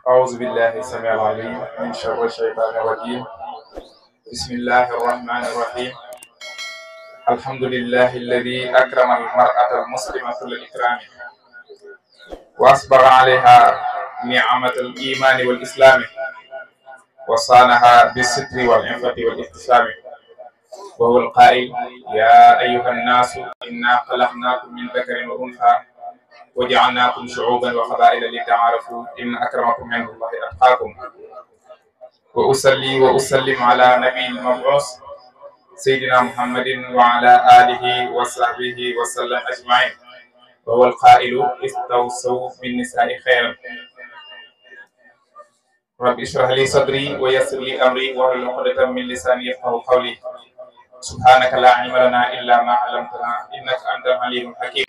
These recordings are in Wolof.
أعوذ بالله السميع العليم من شر الشيطان الرجيم. بسم الله الرحمن الرحيم. الحمد لله الذي أكرم المرأة المسلمة الإكرام وأصبغ عليها نعمة الإيمان والإسلام وصانها بالستر والعفة والاحتسام، وهو القائل: يا أيها الناس إنا خلقناكم من ذكر وأنثى وجعلناكم شعوبا وقبائل لتعارفوا إن أكرمكم عند الله أتقاكم. وأصلي وأسلم على نبي المبعوث سيدنا محمد وعلى آله وصحبه وسلم أجمعين، وهو القائل: استوصوا بالنساء خيرا. رب اشرح لي صدري ويسر لي أمري واحلل عقدة من لساني يفقهوا قولي. سبحانك لا علم لنا إلا ما علمتنا إنك أنت العليم الحكيم.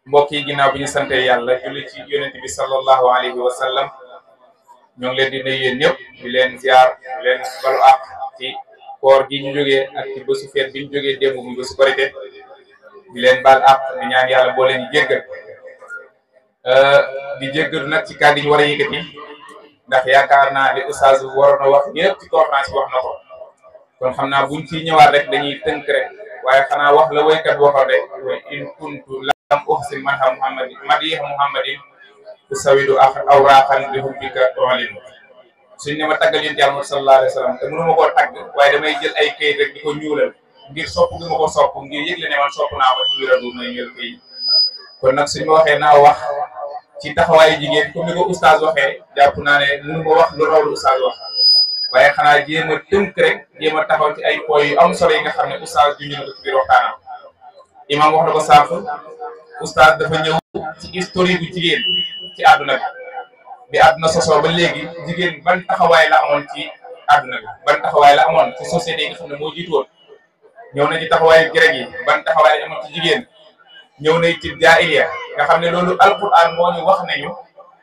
mbokk yi ginnaaw bi ñu sante yàlla julli ci yonent bi sallallahu alayhi wa sallam, ñoo ngi leen di nuyu yéen ñëpp di leen ziar di leen balu àq ci koor gi ñu jógee ak ci bésu feet bi ñu jógee démb muy bésu korité, di leen baal àq di ñaan yàlla boo leen jéggal di jéggalu nag ci kàddu yi ñu war a yëkkati ndax yaakaar naa li oustaz waroon a wax ñëpp ci conférence bi wax na ko, kon xam naa buñ ci ñëwaat rek dañuy tënk rek, waaye xanaa wax la woykat waxoon rek: in kuntu lam uhsin madha muhammadin madiha muhammadin usawidu awraqan bi hubbika tu'lin. suñ ne ma taggal yonent Yàlla sallallahu alayhi wa sallam te mënu ma koo tagg, waaye damay jël ay kayit rek di ko ñuulal ngir sopp gi ma ko sopp, ngir yëgle ne man sopp naa ko ci wéradu may ñuul kayit. kon nag suñ ma waxee naa wax ci taxawaayu jigéen comme ni ko oustaz waxee, jàpp naa ne mënu ma wax lu raw lu oustaz wax, waaye xanaa jéem a tënk rek jéem a taxaw ci ay points yu am solo yi nga xam ne oustaz junj na ko ci biir waxtaanam. imam wax na ko sànq, oustaz dafa ñëw ci historique bu jigéen ci àdduna bi àdduna sosoo ba léegi jigéen ban taxawaay la amoon ci àdduna bi, ban taxawaay la amoon ci société yi nga xam ne moo jiitu woon. ñëw na ci taxawaayu grec yi, ban taxawaay la amoon ci jigéen. ñëw na ci jaahiliya nga xam ne loolu alquran moo ñu wax nañu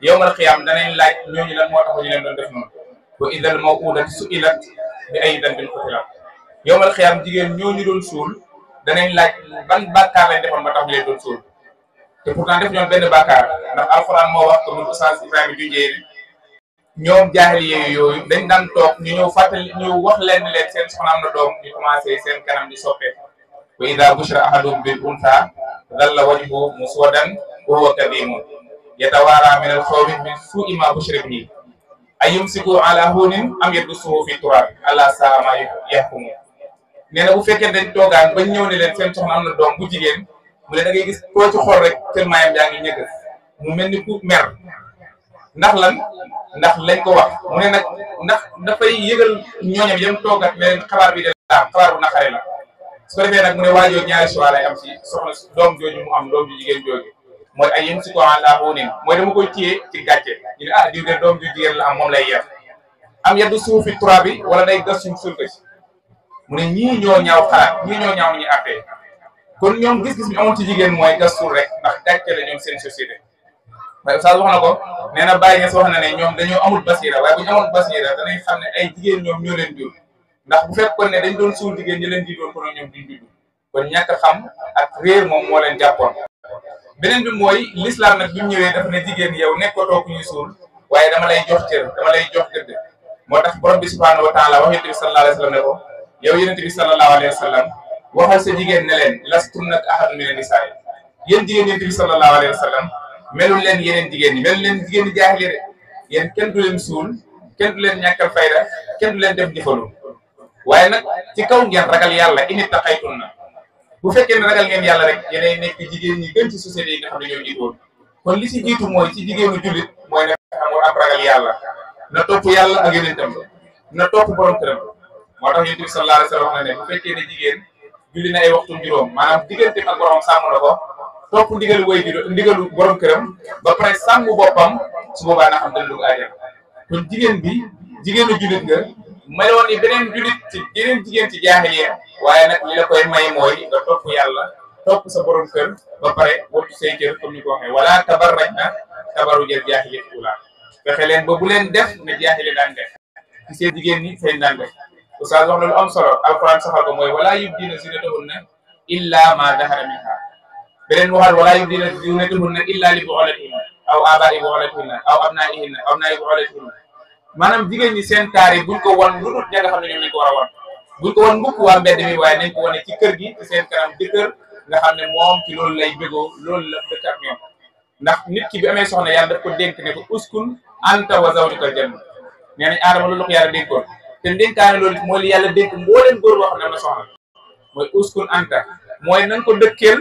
yawmal qiyaam danañ laaj ñooñu lan moo tax ñu leen doon def noonu. wa idal maw'udatu su'ilat bi ayyi dhanbin qutilat. yawmal qiyaam jigéen ñooñu doon suul danañ laaj ban bàkkaar lañ defoon ba tax ñu leen doon suul, te pourtant def ñoon benn bàkkaar, ndax alxuraan moo wax ko mu Oustaz Ibrahima junjee ñoom jaahiliya yooyu dañ daan toog ñu ñëw fàttali ñu wax leen seen soxna am na doom, ñu commencé seen kanam di soppee. wa idha bushira ahaduhum bil untha dhalla wajhuhu muswaddan wa huwa kadhimun yatawaara min al khawfi min su'i ma bushira bihi ayumsiku ala hunin am yadussuhu fi turab ala sa'a ma yahkumun. nee na bu fekkee dañ toogaan bañ ñëw ne leen seen soxna am na doom bu jigéen, mu ne da ngay gis koo ci xool rek tellement yam yaa ngi ñëgg mu mel ni ku mer. ndax lan? ndax lañ ko wax mu ne nag ndax dafay yëgal ñooñam yam toogat ne leen xabaar bi de la xabaar bu naqari la. su ko defee nag mu ne waajoo ñaari choix lay am ci soxna doom jooju mu am, doom ju jigéen jooju mooy ay yëm si ko àla hunin, mooy dama koy téye ci gàcce ñu ne diw de doom ju jigéen la am, moom lay yar. am yaddu suufi tura bi wala day gas suñ suul ko ci. mu ne ñii ñoo ñaaw xalaat, ñii ñoo ñaaw ni ñuy àttee. kon ñoom gis-gis bi amoon ci jigéen mooy gas suul rek, ndax gàcce la ñoom seen société. waaye Oustaz wax na ko, nee na Baye Niass wax na ne ñoom dañoo amul basira, waaye bu ñu amul basira danañ xam ne ay jigéen ñoom ñoo leen jur. ndax bu fekkoon ne dañ doon suul jigéen ñi leen jiitoon kono ñoom duñ judd. kon ñàkk xam ak réer moom moo leen jàppoon. beneen bi mooy l'islam nag bi mu ñëwee dafa ne jigéen yow nekkatoo ku ñuy suul, waaye dama lay jox cër, dama lay jox dëgg. moo tax borom bi subhanahu wa taala wax yonent bi sallallahu alayhi wa sallam ne ko, yow yonent bi sallallahu alayhi wa sallam waxal sa jigéen ne leen lastunna ka ahadun mina nisaa. yéen jigéen yonent bi sallallahu alayhi wa sallam melul leen yeneen jigéen ñi, melul leen jigéen ñi jaahiliya de. yéen kenn du leen suul, kenn du leen ñàkkal fayda, kenn du leen def jëfandu. waaye nag ci kaw ngeen ragal yàlla in ittaqaytunna. bu fekkee ne ragal ngeen yàlla rek yéenay nekk jigéen ñi gën ci société yi nga xam ne ñoo jiitoon. kon li ci jiitu mooy ci jigéenu jullit mooy ne xam am ragal yàlla, na topp yàlla ak yonentam, na topp borom këram. moo tax yonent bi sallallahu alayhi wa sallam wax na ne bu fekkee ne jigéen julli na ay waxtu juróom, maanaam digganteem ak borom sàmm na ko, topp ndigalu ndigalu borom këram ba pare sàmm boppam, su boobaa na xam dana dugg àjjana. kon jigéen bi jigéenu jullit nga mayoon ni beneen jullit ci yeneen jigéen ci jaahiliya, waaye nag li la koy may mooy nga topp yàlla, topp sa borom kër ba pare wattu say cër comme ni ko waxee wala tabarrajna tabarrujal jaahiliyyati ula. fexe leen ba bu leen def ne jaahiliya daan def ci seen jigéen ñi seen daan def. Oustaz wax na lu am solo, alquran saxal ko mooy wala yubdina zinatahunna illa ma dahara minha. beneen waxal wala yubdina zinatahunna illa li bu'ulatihinna aw aba'i bu'ulatihinna aw abna'ihinna aw abna'i bu'ulatihinna maanaam jigéen ñi seen taar yi buñ ko wan lu dul ña nga xam ne ñoom lañ ko war a wan buñ ko wan mbukk waa mbedd mi waaye nañ ko wane ci kër gi ci seen kanam jëkkër nga xam ne moom ci loolu lay bégoo loolu la dëkk ak ñoom ndax nit ki bi amee soxna yàlla daf ko dénk ne ko uskun anta wa zawjukal janna nee nañ aadama loolu ko yàlla dénkoon te dénkaane loolu mooy li yàlla dénk mbooleen góor boo xam ne am na soxna mooy uskun anta mooy na nga ko dëkkeel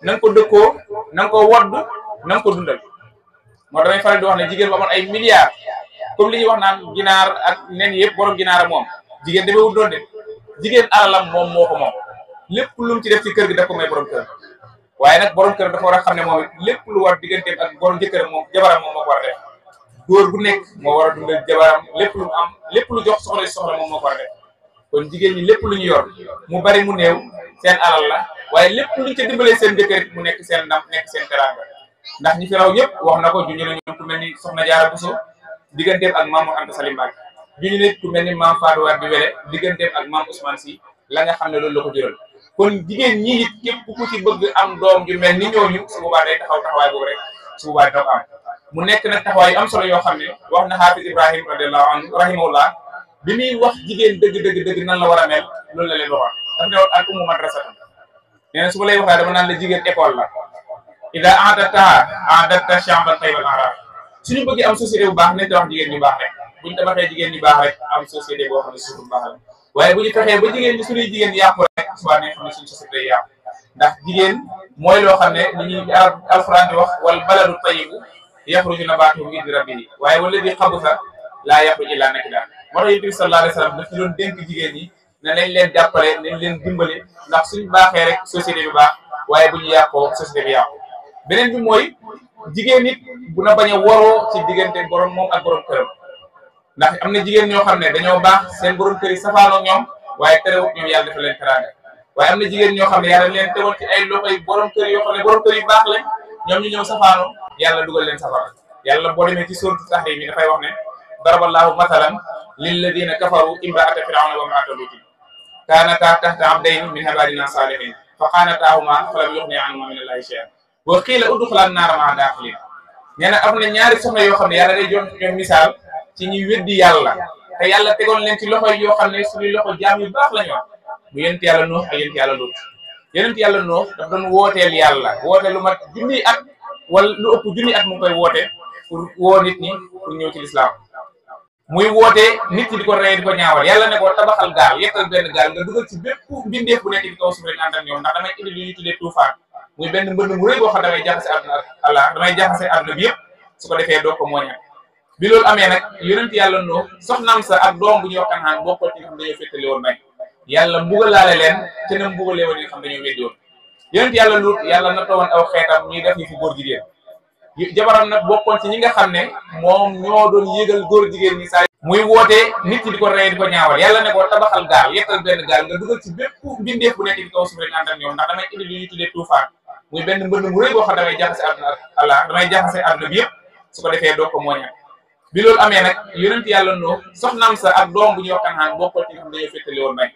na nga ko dëkkoo na nga ko wodd na nga ko dundal moo damay faral di wax ne jigéen bu amoon ay milliards comme li ñuy wax naan ginaar ak nen yëpp borom ginaar moom jigéen damay wut doon de jigéen alalam moom moo ko moom lépp lu mu ci def ci kër gi daf ko may borom kër waaye nag borom kër dafa war a xam ne moom it lépp lu war digganteem ak borom jëkkëram moom jabaram moom moo ko war a def góor gu nekk moo war a dundal jabaram lépp lu mu am lépp lu jox soxla moom moo ko war a def kon jigéen ñi lépp lu ñu yor mu bari mu néew seen alal la waaye lépp luñ ca dimbalee seen jëkkër mu nekk seen ndam nekk seen teraanga ndax ñi fi raw ñëpp wax na ko juñu ne ñoom ku mel ni soxna Jaara Buso digganteem ak maam Anta Sali Mbàkke juñu ne ku mel ni maam Fatou Wade Wele digganteem ak maam Ousmane Sy la nga xam ne loolu la ko jural kon jigéen ñi it képp ku ci bëgg am doom ju mel ni ñooñu su boobaa day taxaw taxawaay boobu rek su boobaa dina ko am mu nekk nag taxawaay yu am solo yoo xam ne wax na Hafiz Ibrahim radiyallahu anhu rahimahullah bi muy wax jigéen dëgg nan la war a mel loolu la leen waxoon daf ne woon al ummu madrasatan nee na su ma lay waxee dama naan la jigéen école la ida a'dadta sha'ban tayyibal a'raf suñu bëggee am société bu baax nañ tabax jigéen ñu baax rek buñu tabaxee jigéen ñu baax rek am société boo xam ne suñu baax la waaye bu ñu fexee ba jigéen ñi suñuy jigéen yàqu rek suba nañ xam ne suñu société yàqu ndax jigéen mooy loo xam ne ni ñuy alxuraan di wax wal baladu tayyibu yaxruju nabaatuhu bi idni rabbihi waaye walladi xabusa laa yaxruju illaa nakidan moo tax Yonent bi sallallahu alayhi wa sallam daf ci doon dénk jigéen ñi ne nañ leen jàppale nañ leen dimbale ndax suñ baaxee rek société bi baax waaye bu ñu yàqoo société bi yàqu beneen bi mooy jigéen nit bu na bañ a waroo ci diggante borom moom ak borom këram ndax am na jigéen ñoo xam ne dañoo baax seen borom kër yi safaanoo ñoom waaye terewut ñoom yàlla dafa leen teraanga waaye am na jigéen ñoo xam ne yàlla leen tegoon ci ay loxoy borom kër yoo xam ne borom kër yu baax lañ ñoom ñu ñëw safaanoo yàlla dugal leen safara yàlla boo demee ci sourate Tahrim mi dafay wax ne daraballahu mathalan lilladina kafaru imra'ata fir'auna wa imra'ata lutin kaanataa tahta abdayni min ibadina salihin fa xaanataahuma falam yughniya anhuma min allahi shay'an wa qiila udxulaa naara ma'a daaxiliin nee na am na ñaari soxna yoo xam ne yàlla day jox ñoom misaal ci ñuy weddi yàlla te yàlla tegoon leen ci loxo yoo xam ne suñuy loxo jaam yu baax la ñu wax bu yonent yàlla Nuux ak yonent yàlla Luut yonent yàlla Nuux daf doon wooteel yàlla woote lu mat junniy at wala lu ëpp junniy at mu ngi koy woote pour woo nit ñi pour ñëw ci lislaam muy woote nit ñi di ko rey di ko ñaawal yàlla ne ko tabaxal gaal yettal benn gaal nga dugal ci bépp mbindeef bu nekk ci kaw suuf rek ànd ak ñoom ndax damay indi lu ñuy tuddee tuufaan muy benn mbënd mu rëy boo xam damay jaxase àdduna ak Allah damay jaxase àdduna bi yëpp su ko defee doo ko mooñal bi loolu amee nag yonent yàlla Nuux soxnaam sa ak doom bu ñuy wax Kanaan bokkoo ci nga xam dañoo féttali woon may yàlla mbugalaale leen te na mbugalee woon yi nga xam dañoo weddi woon yonent yàlla Luut yàlla na tawoon aw xeetam ñuy def ñu fi góor jigéen jabaram nag bokkoon ci ñi nga xam ne moom ñoo doon yégal góor jigéen ñi saa muy woote nit ñi di ko rey di ko ñaawal yàlla ne ko tabaxal gaal yettal benn gaal nga dugal ci bépp mbindeef bu nekk ci kaw suuf rek ànd ak ñoom ndax damay indi lu ñuy tuddee tuufaan muy benn mbënd mu rëy boo xam damay jaxase àdduna ak Allah damay jaxase àdduna bi yëpp su ko defee doo ko mooñal bi loolu amee nag yonent yàlla Nuux soxnaam sa ak doom bu ñuy wax Kanaan bokkoon ci nga xam dañoo féttali woon may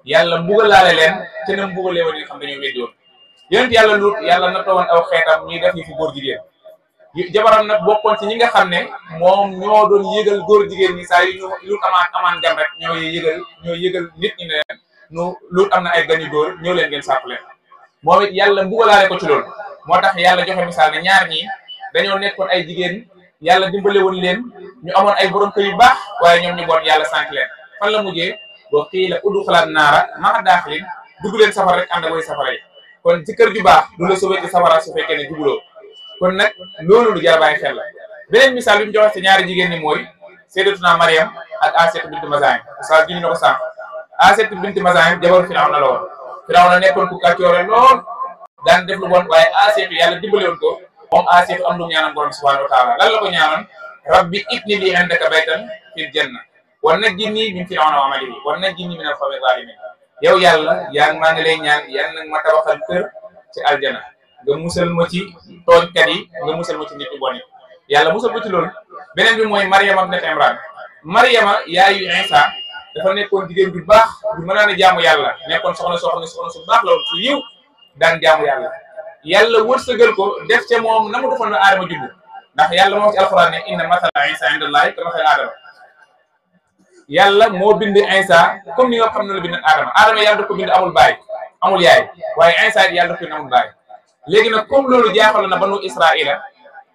yàlla mbugalaale leen te na mbugalee woon yi nga xam dañoo weddi woon yonent yàlla Luut yàlla na tawoon aw xeetam ñuy def ñu fi góor jigéen jabaram nag bokkoon ci ñi nga xam ne moom ñoo doon yëgal góor jigéen ñi saa yu ñu Luut amaan gan rek ñoo yëgal nit ñi ne leen nu Luut am na ay gan yu góor ñëw leen ngeen sàpp leen moom it yàlla mbugalaale ko ci loolu moo tax yàlla joxe misaal ne ñaar ñi dañoo nekkoon ay jigéen yàlla dimbale woon leen ñu amoon ay borom kër yu baax waaye ñoom ñu bon yàlla sànk leen fan la mujjee boo qiila udxulaa naara ma'a daaxiliin dugg leen safara rek ànd ak way safara yi kon ci kër ju baax du la sauvé ci safara su fekkee ne jubuloo kon nag loolu lu jar a bàyyi xel la beneen misaal bi mu joxe ci ñaari jigéen ñi mooy Sayyidatuna Maryam ak Asiyatu bint Mazahim sa juñu na ko sànq Asiyatu bint Mazahim jabaru Firawna la woon Firawna nekkoon ku kàccoore lool daan def lu bon waaye Asiyatu yàlla dimbale woon ko moom Asiyatu am lu ñaanal borom subhanahu wa taala lan la ko ñaanoon rabbi ibni li indaka baytan fil janna wa najjini min Firawna wa amalihi wa najjini min al-qawmi zalimin yow yàlla maa ngi lay ñaan yàlla nag ma tabaxal kër ci aljana nga musal ma ci tooñkat yi nga musal ma ci nit yu bon yi yàlla musal ma ci loolu beneen bi mooy Maryama bint Imran Maryama yaayu Isa dafa nekkoon jigéen bu baax bu mën a jaamu yàlla nekkoon soxna su baax la woon su yiw daan jaamu yàlla yàlla wërsëgal ko def ca moom na mu defoon na aadama juddu ndax yàlla moo ci alxuraan ne inna masala isa indallahi ka masala aadama yàlla moo bind Isa comme ni nga xam ne la bind aadama yàlla daf ko bind amul baay amul yaay waaye Isa yàlla daf ko bind amul baay léegi nag comme loolu jaaxal na banu Israila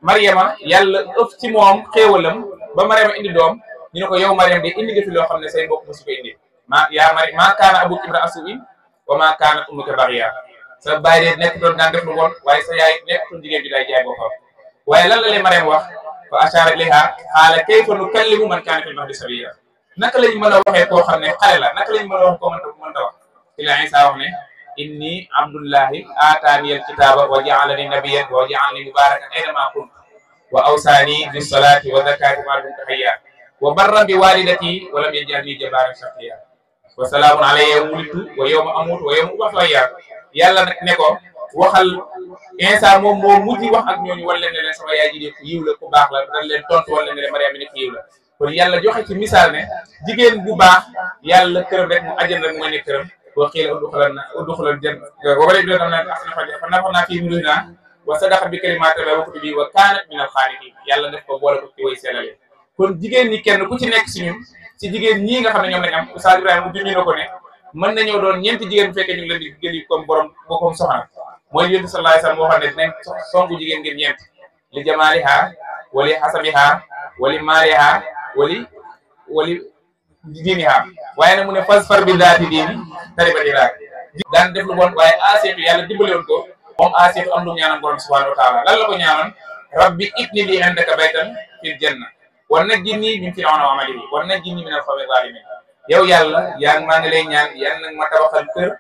Mariama yàlla ëf ci moom xéewalam ba Mariama indi doom ñu ne ko yow Mariam de indi nga fi loo xam ne say mbokk mosu ko indi maa kaana abuki imra'a su'in wa maa kaanat ummuki baghiya sa baay de nekk doon daan def lu bon waaye sa yaay nekkutoon jigéen bi day jaay boppam waaye lan la leen Mariam wax fa ashara ilayha qaala kayfa nukallimu man kaana fil mahdi sabiyya naka lañ mën a waxee koo xam ne xale la naka lañ mën a wax koo mënta wax ci la Isa wax ne inni abdullahi aataani alkitaba wa ja'alani nabiyyan wa ja'alani mubarakan aynama kuntu wa awsaani bis salati wa zakati ma dumtu hayya wa barran bi walidati wa lam yaj'alni jabbaran shaqiyya wa salaamun alayya yawma wulidtu wa yawma amutu wa yawma ub'athu hayya yàlla nag ne ko waxal Isa moom moo mujj wax ak ñooñu wala ne leen sama yaay ji de ku yiw la ku baax la dañ leen tontu wala ne leen Mariama ne ku yiw la kon yàlla joxe ci misaal ne jigéen bu baax yàlla këram rek mu àjjana rek mooy ne këram wa qiila udxulal janna wa wala ibn fa nafaxnaa fiihi min ruuhinaa wa sadaqat bi kalimaati llaahi wa kutubihi wa kaanat minal qaanitiin yàlla def ko boole ko ci way sellale kon jigéen ñi kenn ku ci nekk si ñun ci jigéen ñii nga xam ne ñoom lañ am Oustaz Ibrahima mu junñu na ko ne mën nañoo doon ñeenti jigéen bu fekkee ñu ngi leen di gëli comme borom boppam soxna mooy Yonent bi sallallaahu alayhi wa sallam moo xam ne dinañ songu jigéen ngir ñeent li jamaalihaa wa li hasabihaa wa li maalihaa wali diinihaa waaye nag mu ne fasfar bi daati diini taribat yadak daan def lu bon waaye Asiyatu yàlla dimbale woon ko moom Asiyatu am lu ñaanoon borom subhanahu wa taala lan la ko ñaanoon rabbi ibni li indaka baytan fil janna wa najjini min fir'awna wa amalihi wa najjini min al-qawmi zalimin yow yàlla maa ngi lay ñaan yàlla nag ma tabaxal kër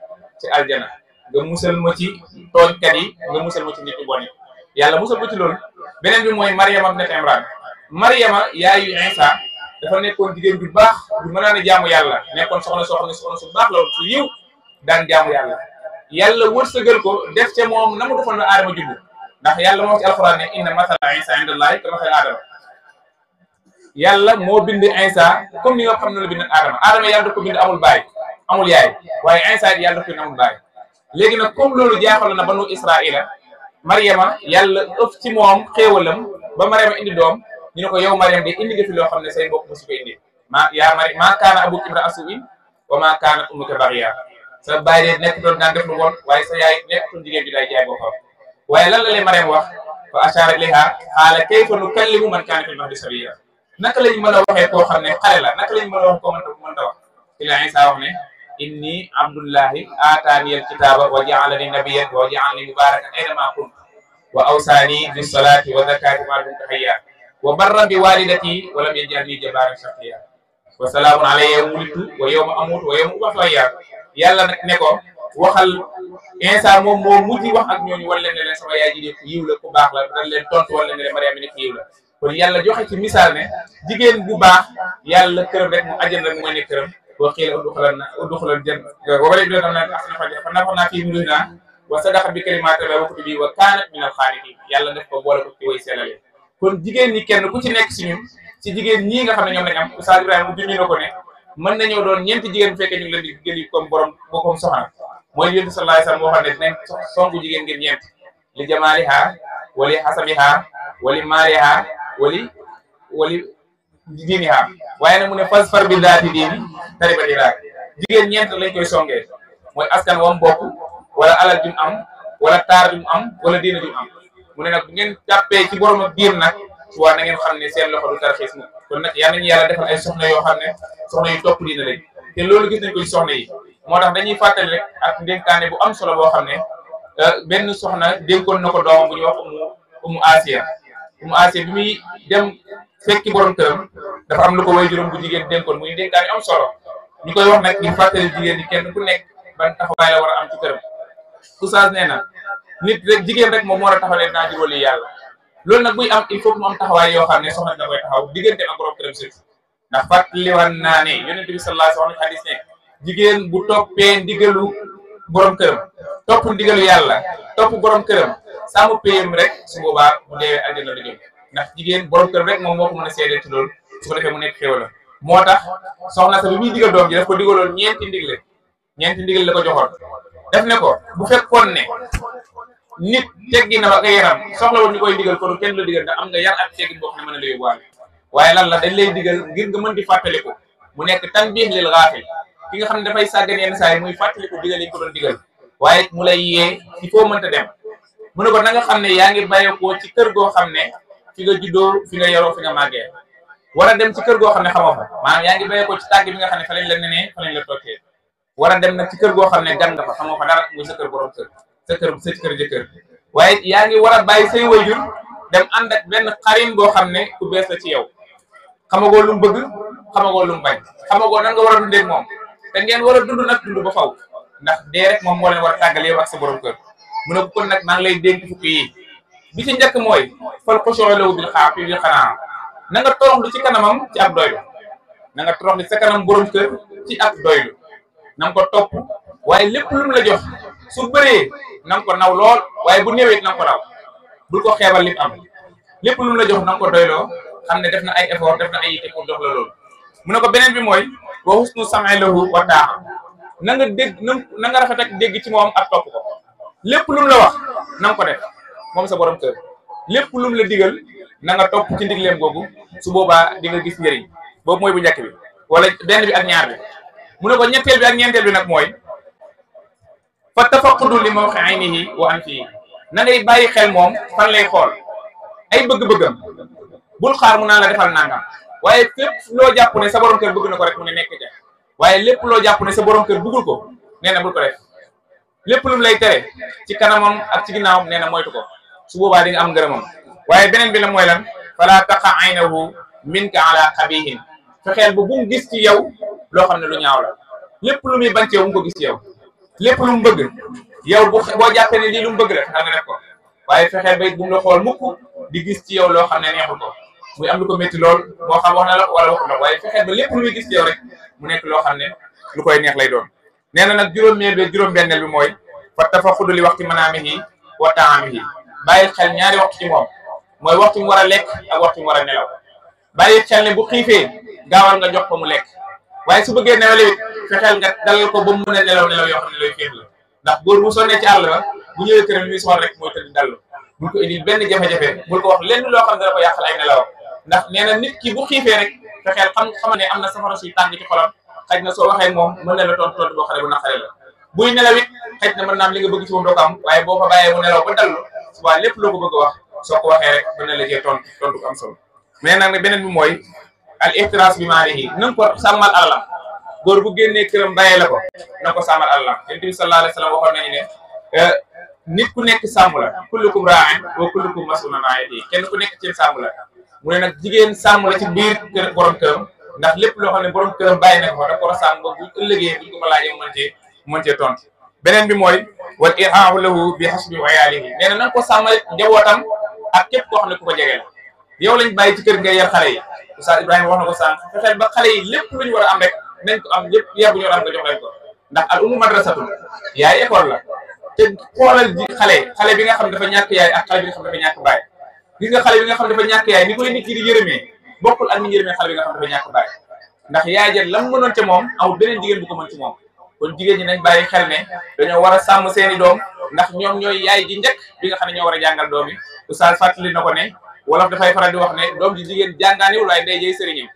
ci aljana nga musal ma ci tooñkat yi nga musal ma ci nit yu bon yi yàlla musal ma ci loolu beneen bi mooy Mariama ibnat Imran Mariama yaayu Isa dafa nekkoon jigéen bu baax bu mën a jaamu yàlla nekkoon soxna soo xam ne soxna su baax la woon su yiw daan jaamu yàlla wërsëgal ko def ca moom na mu defoon na aadama juddu ndax yàlla moo ci alxuraan ne inna masala isa indallahi ka masala aadama yàlla moo bind Isa comme ni nga xam ne la bind aadama yàlla daf ko bind amul baay amul yaay waaye Isa yàlla daf ko bind amul baay léegi nag comme loolu jaaxal na banu Israila Mariama yàlla ëf ci moom xéewalam ba Mariama indi doom ñu ne ko yow Mariam de indi nga fi loo xam ne say mbokk mosu ko indi maa kaana abuki imra'a su'in wa maa kaanat ummuki baghiya sa baay de nekk doon daan def lu bon waaye sa yaay nekkutoon jigéen bi day jaay boppam waaye lan la leen Mariam wax fa ashara ilayha qaala kayfa nukallimu man kaana fil mahdi sabiyya naka lañ mën a waxee koo xam ne xale la naka lañ mën a wax koo mënta wax ci la Isa wax ne inni abdullahi aataani alkitaba wa ja'alani nabiyyan wa ja'alani mubarakan aynama kuntu wa awsaani bis salati wa zakati ma dumtu hayya wa barran bi walidati wa lam yaj'alni jabbaran shaqiyya wa salaamun alayya yawma wulidtu wa yawma amutu wa yawma ub'athu hayya yàlla nag ne ko waxal Isa moom moo mujj wax ak ñooñu wala ne leen sama yaay ji de ku yiw la ku baax la dañ leen tontu wala ne leen Mariama ne ku yiw la kon yàlla joxe ci misaal ne jigéen bu baax yàlla këram rek mu àjjana rek mooy ne këram wa qiila udxulal janna wa wala ibn fa nafaxnaa fiihi min ruuhinaa wa sadaqat bi kalimaati llaahi wa kutubihi wa kaanat minal qaanitiin yàlla def ko boole ko ci way sellale kon jigéen ñi kenn ku ci nekk si ñun si jigéen ñii nga xam ne ñoom lañ am Oustaz Ibrahima mu junñu na ko ne mën nañoo doon ñeenti jigéen bu fekkee ñu ngi leen di gëli comme borom boppam soxna mooy Yonent bi sallallaahu alayhi wa sallam moo xam ne dinañ songu jigéen ngir ñeent li jamaalihaa wa li hasabihaa wa li maalihaa wali diinihaa waaye nag mu ne fasfar bi daati diini taribat yadak jigéen ñeent lañ koy songee mooy askan wam bokk wala alal jum am wala taar jum am wala diina jum am mu ne nag bu ngeen jàppee ci borom ak diin nag suwaa na ngeen xam ne seen loxo du tarxiis mu kon nag yal nañu yàlla defal ay soxna yoo xam ne soxna yu topp diina lañ te loolu gis nañ ko ci soxna yi moo tax dañuy fàttali rek ak ndénkaane bu am solo boo xam ne benn soxna dénkoon na ko doomam bu ñuy wax Umu Asiya bi muy dem fekki borom këram dafa am lu ko way juróom bu jigéen dénkoon muy dénkaane am solo ñu koy wax nag di fàttali jigéen ñi kenn ku nekk ban taxawaay la war a am ci këram Oustaz nee na nit rek jigéen rek moom moo war a taxawalee naa juróoli yàlla loolu nag buy am il faut que mu am taxawaay yoo xam ne soxna da koy taxaw diggante ak borom këram surtout ndax fàttaliwan naa ne Yonent bi sallallaahu alayhi wa sallam hadis ne jigéen bu toppee ndigalu borom këram topp ndigalu yàlla topp borom këram saamu payam rek su boobaa bu deewee aljana la jëm ndax jigéen borom këram rek moom moo ko mën a seedee ci loolu su ko defee mu nekk xéwal moo tax soxna sa bi muy digal doom ji daf ko digaloon ñeenti ndigle la ko joxoon def ne ko bu fekkoon ne nit teggi na ba nga yaram soxla woon ñu koy digal kon kenn la digal ndax am nga yar ak teggin boo xam ne mën na la yóbbuwaale waaye lan la dañ lay digal ngir nga mën di fàttaliku mu nekk tanbiih lil gaafil ki nga xam ne dafay sàggan yenn saa yi muy fàttaliku digal yi ñu ko doon digal waaye mu lay yee ci foo mënta dem mu ne ko na nga xam ne yaa ngi bàyyeekoo ci kër goo xam ne fi nga juddoo fi nga yaroo fi nga màggee war a dem ci kër goo xam ne xamoo fa maanaam yaa ngi bàyyeekoo ci tàgg bi nga xam ne fa lañ la nenee fa lañ la toogee war a dem nag ci kër goo xam ne gan nga fa xamoo fa dara muy sa kër borom kër sa kër jëkkër waaye yaa ngi war a bàyyi say wayjur dem ànd ak benn xarin boo xam ne ku bees la ci yow xamagoo lu mu bëgg xamagoo lu mu bañ xamagoo nan nga war a dundee ak moom te ngeen war a dund nag dund ba faw ndax dee rek moom moo leen war a tàggal yow ak sa borom kër mu ne ko kon nag maa ngi lay dénk fukki yi bi ci njëkk mooy fal xushuu'u lahu bil qanaa na nga toroxlu ci kanamam ci ab doylu na nga toroxlu sa kanam borom kër ci ab doylu na nga ko topp waaye lépp lu mu la jox su bëree na nga ko naw lool waaye bu néewee na nga ko naw bul ko xeebal li am lépp lu mu la jox na nga ko doyloo xam ne def na ay effort def na ay yitte pour jox la loolu mu ne ko beneen bi mooy wa husnu sam'i lahu wa taa'a na nga dégg na nga rafet ak dégg ci moom ak topp ko lépp lu mu la wax na nga ko def moom sa borom kër lépp lu mu la digal na nga topp ci ndigleem googu su boobaa di nga gis njëriñ boobu mooy bu njëkk bi wala benn bi ak ñaar bi mu ne ko ñetteel bi ak ñeenteel bi nag mooy fa tafaqudu li mawqi aynihi wa anfihi na ngay bàyyi xel moom fan lay xool ay bëgg-bëggam bul xaar mu naan la defal nangam waaye fépp loo jàpp ne sa borom kër bëgg na ko rek mu ne nekk ca waaye lépp loo jàpp ne sa borom kër bëggul ko nee na bul ko def lépp lu mu lay tere ci kanamam ak ci ginnaawam nee na moytu ko su boobaa di nga am ngërëmam waaye beneen bi la mooy lan fala taqa aynahu minka ala qabihin fexeel bu mu gis ci yow loo xam ne lu ñaaw la lépp lu muy bañ ci yow mu ko gis ci yow lépp lu mu bëgg yow boo jàppee ne lii lu mu bëgg la fexeel nga def ko waaye fexeel ba it bu mu la xool mukk di gis ci yow loo xam ne neexul ko muy am lu ko métti lool moo xam wax na la wala waxul la waaye fexeel ba lépp lu muy gis ci yow rek mu nekk loo xam ne lu koy neex lay doon nee na nag juróom-benneel bi mooy fa tafaqudu li waxti manaamihi wa taamihi bàyyi xel ñaari waxtu ci moom mooy waxtu mu war a lekk ak waxtu mu war a nelaw bàyyi xel ne bu xiifee gaawal nga jox ko mu lekk waaye su bëggee nelaw it fexeel nga dalal ko ba mu mën a nelaw yoo xam ne looy xiif la ndax góor bu sonnee ci àll ba bu ñëwee këram li muy soxla rek mooy tëdd dallu bul ko indil benn jafe-jafe bul ko wax lenn loo xam ne dana ko yàqal ay nelaw ndax nee na nit ki bu xiifee rek fexeel xam ne am na safara suy tàng ci xolam xëy na soo waxee moom mën na la tontu boo xam ne bu naqare la buy nelaw it xëy na mën naa am li nga bëgg ci moom doo ko am waaye boo fa bàyyee mu nelaw ba dallu suba lépp loo ko bëgg a wax soo ko waxee rek mën na la cee tontu ko am solo mais nag beneen bi mooy al ihtiraas bi maalihi na nga ko sàmmal alalam góor bu génnee këram bàyyee la ko na ko sàmmal alalam yonent bi sallallahu alayhi wa sallam waxoon nañu ne nit ku nekk sàmm la kullukum raa'in wa kullukum mas'uulun an ra'iyyatihi kenn ku nekk ci sàmm la mu ne nag jigéen sàmm la ci biir kër borom këram ndax lépp loo xam ne borom këram bàyyi na ko da ko war a sàmm ba bu ëllëgee buñ ko ko laajee mën cee tontu beneen bi mooy wal irhaahu lahu bi hasbi iyaalihi nee na nga ko sàmmal njabootam ak képp koo xam ne ku ko jege la yow lañ bàyyi ci kër ngay yar xale yi Oustaz Ibrahima wax na ko sànq fexeel ba xale yi lépp lu ñu war a am rek nañ ko am lépp yar bu ñu war a am nga jox leen ko ndax al ummu madrasatun yaay école la te xoolal ji xale bi nga xam dafa ñàkk yaay ak xale bi nga xam dafa ñàkk baay gis nga xale bi nga xam dafa ñàkk yaay ni koy nit ki di yërëmee bokkul ak ni yërëmee xale bi nga xam dafa ñàkk baay ndax yaay jël lam mënoon ca moom amul beneen jigéen bu ko mën ci moom kon jigéen ñi nañ bàyyi xel ne dañoo war a sàmm seeni doom ndax ñoom ñooy yaay ji njëkk bi nga xam ne ñoo war a jàngal doom yi Oustaz fàttali na ko ne wolof dafay faral di wax ne doom ji jigéen jàngaaniwul waaye day jëy sëriñam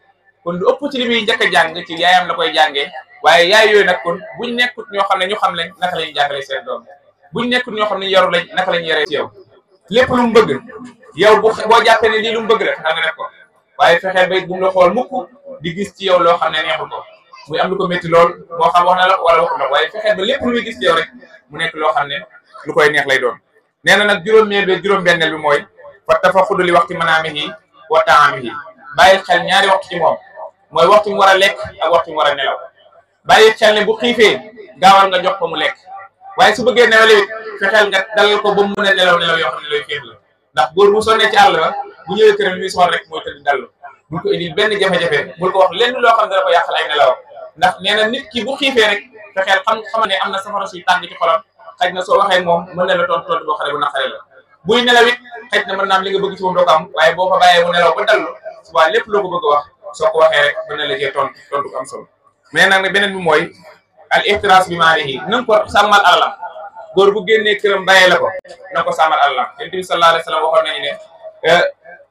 kon lu ëpp ci li muy njëkk a jàng ci yaayam la koy jàngee waaye yaay yooyu nag kon buñ nekkut ñoo xam ne ñu xam lañ naka lañu jàngalee seen doom buñ nekkut ñoo xam ne yaru lañ naka lañu yaree ci yow lépp lu mu bëgg yow boo jàppee ne lii lu mu bëgg la nga def ko waaye fexeel ba it bu mu la xool mukk di gis ci yow loo xam ne neexul ko muy am lu ko métti lool moo xam wax na la wala waxul la waaye fexeel ba lépp lu muy gis ci yow rek mu nekk loo xam ne lu koy neex lay doon nee na nag juróom-benneel bi mooy fa tafaqudu li waxti manaamihi wa taamihi bàyyi xel ñaari waxtu ci moom mooy waxtu mu war a lekk ak waxtu mu war a nelaw bàyyi xel ne bu xiifee gaawal nga jox ko mu lekk waaye su bëggee nelaw it fexeel nga dalal ko ba mu mën a nelaw yoo xam ne looy xiif la ndax góor bu sonnee ci àll ba bu ñëwee këram li muy soxla rek mooy tëdd dallu bul ko indil benn jafe-jafe bul ko wax lenn loo xam ne dana ko yàqal ay nelaw ndax nee na nit ki bu xiifee rek fexeel xam ne am na safara suy tàng ci xolam xëy na soo waxee moom mën na la tontu boo xam ne bu naqare la buy nelaw it xëy na mën naa am li nga bëgg ci moom doo ko am waaye boo ko bàyyee mu nelaw ba dallu suba lépp loo ko bëgg a wax soo ko waxee rek mën na la cee tontu ko am solo mais nag beneen bi mooy al ihtiraas bi maalihi na nga ko sàmmal alalam góor bu génnee këram bàyyee la ko na ko sàmmal Allah. Yonent bi sallallahu alayhi wa sallam waxoon nañu ne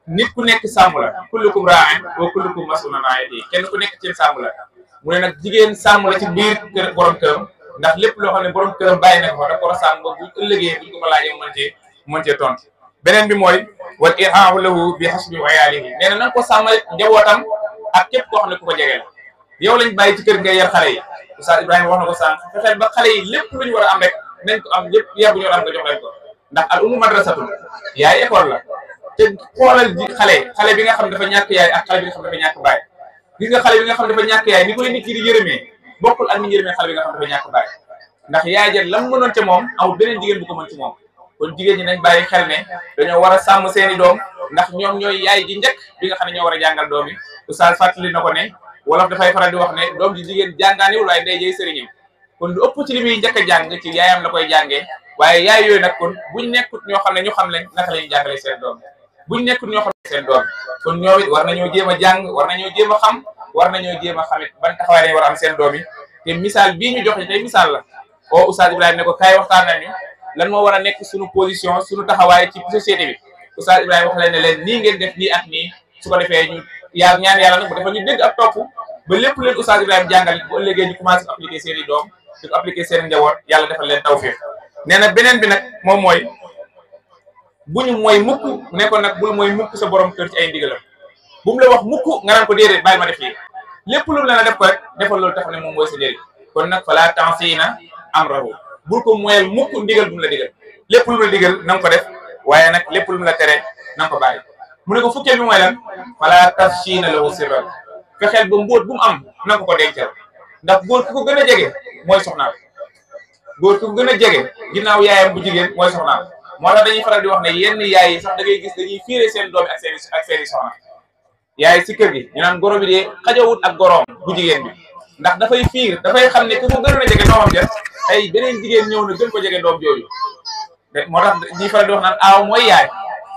nit ku nekk sàmm la kullukum raa'in wa kullukum mas'uulun an ra'iyyatihi, kenn ku nekk ci sàmm la. mu ne nag jigéen sàmm la ci biir kër borom këram ndax lépp loo xam ne borom këram bàyyi na ko da ko war a sàmm ba bu ëllëgee buñ ko ko laajee mën cee tontu. beneen bi mooy wal irhaahu lahu bi hasbi iyaalihi, nee na nga ko sàmmal njabootam ak képp koo xam ne ku ko jege la. yow lañ bàyyi ci kër ngay yar xale yi Oustaz Ibrahima wax na ko sànq fexeel ba xale yi lépp lu ñu war a am rek nañ ko am lépp yar bu ñu war a am nga jox leen ko ndax al ummu madrasatun yaay école la. te xoolal ji xale bi nga xam dafa ñàkk yaay ak xale bi nga xam dafa ñàkk baay. gis nga xale bi nga xam dafa ñàkk yaay ni koy nit ki di yërëmee bokkul ak ni yërëmee xale bi nga xam dafa ñàkk baay ndax yaay ja lam mënoon ca moom amul beneen jigéen bu ko mën ci moom. kon jigéen ñi nañ bàyyi xel ne dañoo war a sàmm seeni doom ndax ñoom ñooy yaay ji njëkk bi nga xam ne ñoo war a jàngal doom yi. Oustaz fàttali na ko ne wolof dafay faral di wax ne doom ji jigéen jàngaaniwul waaye ndey jey sëriñam kon lu ëpp ci li muy njëkk a jàng ci yaayam la koy jàngee waaye yaay yooyu nag kon buñ nekkut ñoo xam ne ñu xam lañ naka lañu jàngale seen doom buñ nekkut ñoo xam ne seen doom kon ñoom it war nañoo jéem a jàng war nañoo jéem a xam war nañoo jéem a xamit ban taxawaay lañ war a am seen doom yi. te misaal bii ñu joxe tey misaal la o Oustaz Ibrahima ne ko kaay waxtaan nañu lan moo war a nekk suñu position suñu taxawaay ci société bi. Oustaz Ibrahima wax leen ne leen nii ngeen def nii ak nii su ko defee ñu ñaan yàlla nag bu defal ñu dégg ak topp ba lépp leen Oustaz Ibrahima jàngal bu ëllëgee ñu commencé appliquer seen i doom di ko appliquer seen njaboot yàlla defal leen tawfiq. nee na beneen bi nag moom mooy buñu mooy mukk nekkoon nag bul mooy mukk sa borom kër ci ay ndigalam bu mu la wax mukk nga naan ko déedéet bàyyi ma def lii lépp lu mu la def ko rek defal loolu tax ne moom mooy sa njëriñ. kon nag fala ta'sina amrahu, bul ko moyal mukk ndigal bu mu la digal lépp lu mu la digal na nga ko def waaye nag lépp lu mu la tere na nga ko bàyyi. mu ne ko fukkeel bi mooy lan fala tafshina lahu sirran, fexeel ba mbóot bu mu am na nga ko dencal ndax góor ku ko gën a jege mooy soxnaam. góor ku ko gën a jege ginnaaw yaayam bu jigéen mooy soxnaam. moo tax dañuy faral di wax ne yenn yaay yi sax da ngay gis dañuy fiire seen doom ak seeni soxna. yaay si kër gi ñu naan goro bi de xajawut ak goroom bu jigéen bi ndax dafay fiir dafay xam ne ku ko gën a jege doomam ja ay beneen jigéen ñëw na gën ko jege doom jooju. moo tax ñuy faral di wax naan aaw mooy yaay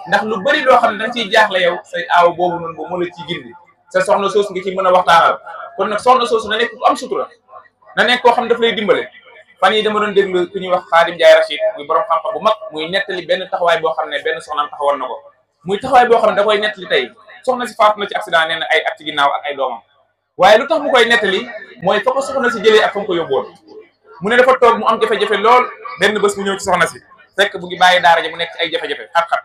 ndax lu bari loo xam ne danga ciy jaaxle yow say aaw boobu noonu boobu moo la ciy gindi sa soxna soosu nga ci mën a waxtaanal. kon nag soxna soosu na nekk ku am sutura na nekk koo xam ne daf lay dimbale. fan yi dama doon déglu ku ñuy wax Xaadim Njaay Rachid muy borom xam-xam bu mag muy nettali benn taxawaay boo xam ne benn soxnaam taxawoon na ko muy taxawaay boo xam ne da koy nettali tey soxna si faatu na ci accident nee na ay at ci ginnaaw ak ay doomam waaye lu tax mu koy nettali mooy fa ko soxna si jëlee ak fa mu ko yóbboon. mu ne dafa toog mu am jafe-jafe lool benn bés mu ñëw ci soxna si fekk bu ngi bàyyi daara ja mu nekk ci ay jafe-jafe xat-xat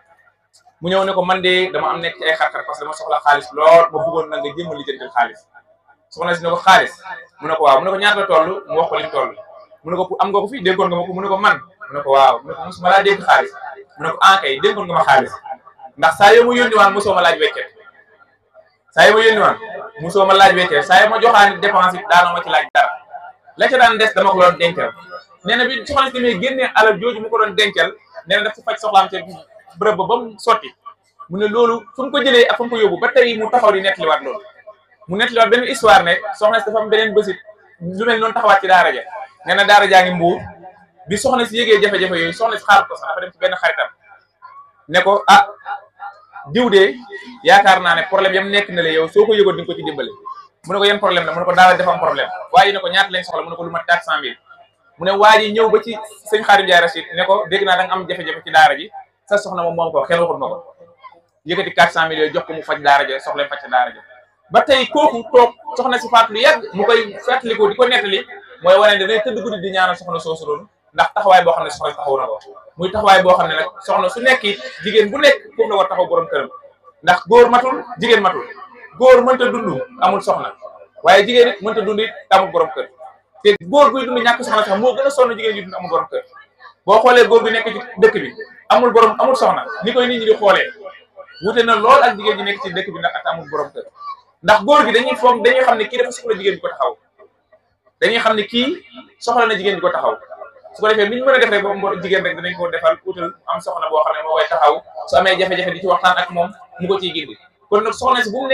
mu ñëw ne ko man de dama am nekk ci ay xat-xat parce que dama soxla xaalis lool ma bëggoon na nga jéem a lijjantil xaalis. soxna si ne ko xaalis mu ne ko waaw mu ne ko ñaata la toll mu wax ko li mu toll. mu ne ko am nga ko fi déggoon nga ma ko mu ne ko man mu ne ko waaw mu ne ko mosuma laa dégg xaalis mu ne ko kay déggoon nga ma xaalis ndax saa yoo ma yónni waan mosoo ma laaj weccet saa yoo ma yónni waan mosoo ma laaj weccet saa yoo ma joxaani dépense it daanoo ma ci laaj dara la ca daan des dama ko doon dencal. nee na bi soxna si demee génnee alal jooju mu ko doon dencal nee na daf si faj soxlaam ca bërëb ba mu sotti mu ne loolu fu mu ko jëlee ak fu mu ko yóbbu ba tey mu taxaw di nettaliwaat loolu. mu nettaliwaat benn histoire ne soxna si dafa am beneen bësit lu mel noonu taxawaat ci daara ja nee na daara jaa ngi Mbuur bi soxna si yégee jafe-jafe yooyu soxna si xaar ko sax dafa dem ci benn xaritam ne ko diw de yaakaar naa ne problème yam nekk na la yow soo ko yëgoon di nga ko ci dimbale. mu ne ko yan problème la mu ne ko daara dafa am problème waa ji ne ko ñaata lañ soxla mu ne ko lu mat 400 000. mu ne waa ji ñëw ba ci sëñ Xaadim Njaay Rachid ne ko dégg naa da nga am jafe-jafe ci daara ji sa soxna moom ko xel waxut ma ko yëkkati 400 000 yooyu jox ko mu faj daara ja soxla faj ca daara ja ba tey kooku toog soxna si faatu lu yàgg mu koy fàttaliku di ko nettali mooy wane ne day tëdd guddi di ñaanal soxna soosu loolu ndax taxawaay boo xam ne soxna si taxaw na ko muy taxawaay boo xam ne nag soxna su nekk it jigéen bu nekk foofu la war taxaw borom këram ndax góor matul jigéen matul góor mënta dund amul soxna waaye jigéen it mënta dund it amul borom kër te góor guy dund ñàkk soxna sax moo gën a sonn jigéen ñi dund amul borom kër. boo xoolee góor bi nekk ci dëkk bi amul soxna ni koy nit ñi di xoolee wute na lool ak jigéen ñi nekk ci dëkk bi ndax at amul borom kër ndax góor gi dañuy xam ne kii dafa soxla jigéen bi ko taxaw dañuy xam ne kii soxla na jigéen bi ko taxaw su ko defee ni ñu mën a def rek ba jigéen rek danañ ko defal utal am soxna boo xam ne moo koy taxaw su amee jafe-jafe di ci waxtaan ak moom mu ko ciy gindi kon nag soxna si bu mu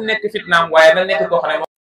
nekk fitnaam waaye na nekk koo xam ne